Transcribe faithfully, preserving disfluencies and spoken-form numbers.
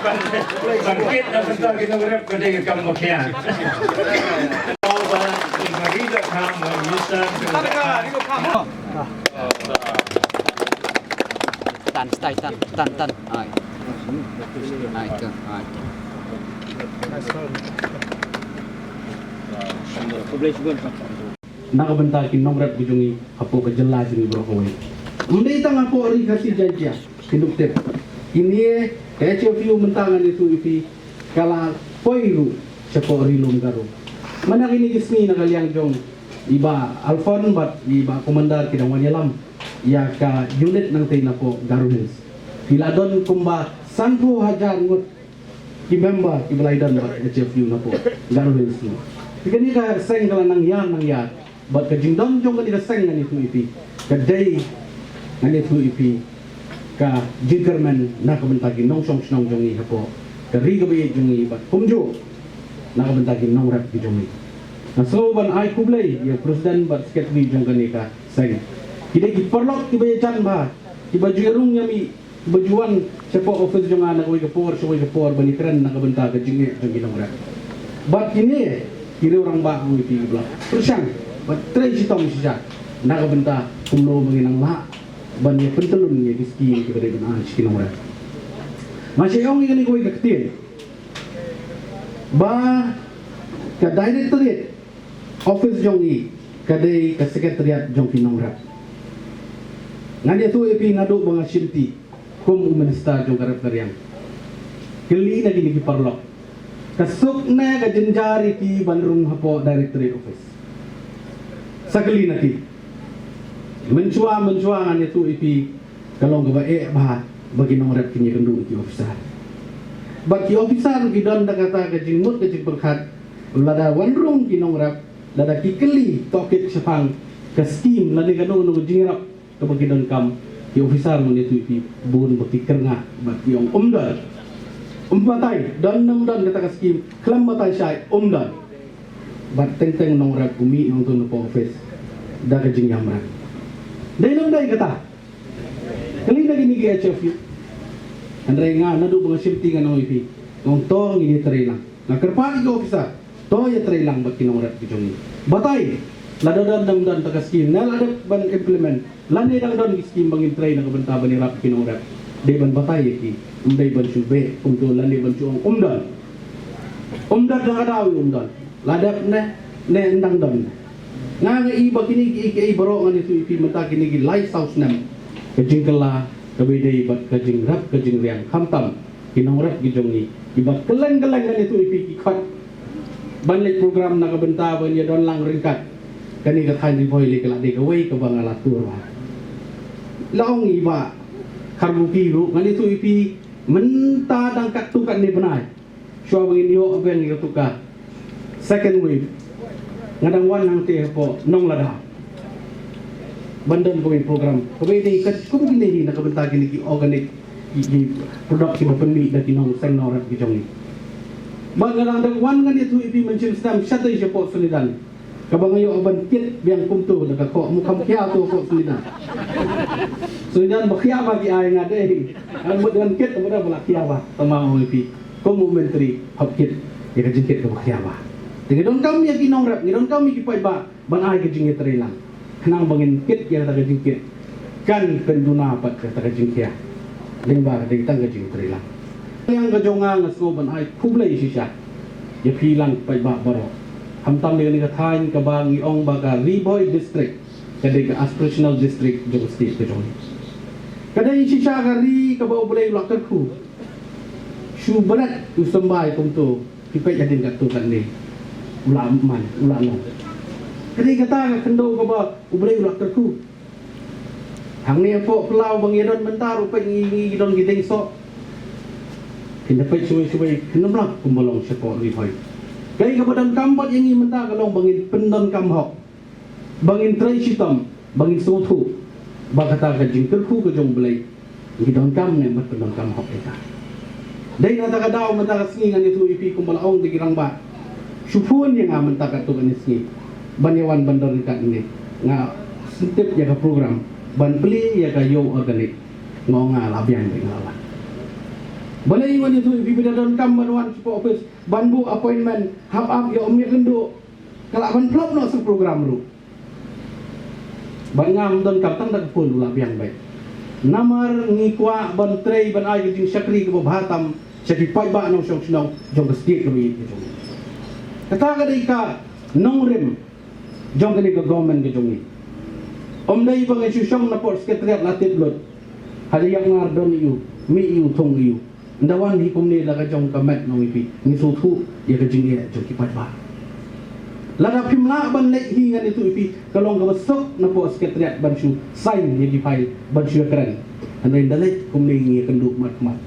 Bangkit na bynta ki nongrep ka dei ka kam ba khia. Ba ki bari da kham ba minister. Tan, stai, tan, tan, tan. Ai. Ai, tu, ai. Na ka bynta ki nongrep ki jong ngi hapoh ka jylla jong ngi baroh kawei. Ym dei tang hapoh ri Khasi Jaiñtia, phin dup tip. Kine ka H F U mynta ngan ïathuh ïa phi ka la poi ruh shapoh ri lum Garo. Mynta kine ki sngi na ka liang jong i Bah Alfon bad i Bah Commander ki dang wan ïalam ïa ka unit nangtei napoh Garo Hills. Ki la don kumba sanphew hajar ngut ki member kiba la ïadon bad H F U napoh Garo Hills. Te kane ka seng ka la nang ïar nang ïar. Bad ka jingdon jong kane ka seng ngan ïathuh ïa phi, ka dei, ngan ïathuh ïa phi, ka jingkyrmen na ka bynta ki nongshong shnong jong ngi hapoh ka ri kaba ïeit jong ngi bad kumjuh na ka bynta ki nongrep ki jong ngi. Nga sngew ban ai khublei ïa u president bad secretary jong kane ka seng. Ki dei ki paralok kiba ïajan bha, kiba ju ïarung ïa mih, ba ju wan shapoh office jong nga na kawei ka por sha kawei ka por ban ïakren na ka bynta ka jingeh jong ki nongrep. Bad kine ki riew rangbah, ong ïa phi, ki ba la pyrshang bad trei shitom shisha na ka bynta kumno ba ngin nang lah ban ïa pyntyllun ïa ki skim kiba dei ban ai sha ki nongrep. Nga shu ong ïa kane kawei ka ktien ba ka directorate office jong ngi ka dei ka secretariat jong ki nongrep. Ngan ïathuh ïa phi naduh ba nga shimti kum u minister jong ka rep ka riang. Kylli na kine ki paralok, ka suk ne ka jynjar ïa ki ban rung hapoh directorate office? Sa kylli na ki. Mynshuwa, mynshuwa ngan ïathuh ïa phi, ka long kaba eh bha ba ki nongrep kin ïakynduh ïa ki officer. Bad ki officer ki don da kata ka jingmut ka jingpyrkhat, lada wan rung ki nongrep, lada ki kylli tohkit shaphang ka skim lane kano kano ka jingïarap kaba ki donkam, ki officer, ngan ïathuh ïa phi, bun ba ki kyrngah bad ki ong ym don. Ym batai, don ne ym don kata ka skim, khlem batai shai, ym don. Bad teng teng u nongrep u mih hangto napoh office da ka jingïamrang. Dei ne ym dei kata? Kylli na kine ki H F U. Hynrei nga naduh ba nga shimti ngan ong ïa phi, nga ong to ngin ïatrei lang. Nga kyrpad ïa ki officer, to ïatrei lang bad ki nongrep ki jong ngi. Batai, lada don dang don ta ka skim, ne la dep ban implement, lane dang don ki skim ba ngin trei na ka bynta ban ïarap ki nongrep, dei ban batai ïa ki. Ym dei ban shu beh kumto lane ban shu ong ym don. Ym don, dang ka daw ym don. La dep ne, ne ym dang don. Nga nga i ba kine ki, ki, ki baroh, ngan ïathuh ïa phi, mynta kine ki lai saw snem ka jingkylla kaba ïadei bad ka jingrep ka jingriang, khamtam ki nongrep ki jong ngi, kiba kylleng kylleng, ngan ïathuh ïa phi, ki khot ban leit program na ka bynta ban ïadon lang ryngkat kane ka thaiñ Ri Bhoi, lei ka la dei kawei kaba nga la tur bha. La ong i Bah Kharbuki ruh, ngan ïathuh ïa phi, mynta dang katto katne bnai, shuwa ba ngin ïoh biang ïa katu ka second wave, nga dang wan hangtei hapoh Nonglada ban don kawei program kaba ïadei kat kum kine hi na ka bynta kine ki organic, ki, ki product kiba pynmih da ki nongseng nongrep ki jong ngi. Bad nga dang dep wan, ngan ïathuh ïa phi, mynshem snem shatei shapoh Sonidan, kaba nga ïoh ban kit biang kumto da ka khoh, mut kham khia to khoh Sonidan. Sonidan ba khia ba ki ai, nga dei, nga mut ban kit, mut ba la khia ba. Tang ma ong ïa phi, kum u myntri hap kit ïa ka jingkit kaba khia ba. Te ngi donkam ïa ki nongrep, ngi donkam ïa ki paidbah ban ai ka jingïatreilang, khnang ba ngin kit ïa kata ka jingkit, kan pynduna pat kata ka jingkhia. Lyngba ka dei tang ka jingïatreilang. Ïa ka jong nga, nga sngew ban ai khublei shisha ïa phi lang paidbah baroh. Khamtam ïa kane ka thaiñ kaba ngi ong ba ka Ri Bhoi District ka dei ka aspirational district jong ka state ka jong ngi. Ka dei shisha ka ri kaba U Blei u la kyrkhu. Shu bret u symbai kumto, phi peit hadien katto katne, u la man, u la long. Ka dei kata ka khyndew kaba U Blei u la kyrkhu. Hangne hapoh Palau ba ngi don mynta ruh, peit ngi, ngi don ki dieng soh. Phin da peit shawei shawei, khlem lah kumba long shapoh Ri Bhoi. Kaei kaba donkam pat ïa ngi mynta ka long ba ngin pyndonkam hok, ba ngin trei shitom, ba ngin sngewthuh ba kata ka jingkyrkhu ka jong U Blei, ngi donkam ne em, bad pyndonkam hok ïa ka. Dei na kata ka daw, mynta ka sngi, ngan ïathuh ïa phi, kumba la ong da ki rangbah, shu phone ïa nga mynta katto katne sngi ban ïa wan ban don ryngkat ne. Nga sngewtip ïa ka program ban plie ïa ka Ïew Organic. Nga ong nga la biang, nga la wan. Balei ngan ïathuh ïa phi, phi da donkam ban wan shapoh office ban buh appointment, hap ap ïa um ïakynduh. Ka lah ban flop noh sa program ruh. Bad ngam donkam, tang da ka phone ruh lah biang beit. Namar ngi kwah ban trei, ban ai ka jingshakri kaba bha tam sha ki paidbah nongshong shnong jong ka state kaba ïeit ka jong ngi. Kata ka dei ka nongrim jong kane ka government ka jong ngi. Ym dei ba ngi shu shong napoh secretariat la tip lut. Haja ïap ngar don ïa u, mih ïa u, thung ïa u. Ynda wan hi kumne la ka jong ka met nong ïa phi, ngi sngewthuh ïa ka jingeh jong ki paidbah. Lada phim lah ban leit hi, ngan ïathuh ïa phi, ka long kaba suk napoh secretariat ban shu sign ïa ki file, ban shu ïakren. Hynrei ynda leit kumne ngi ïakynduh mat mat.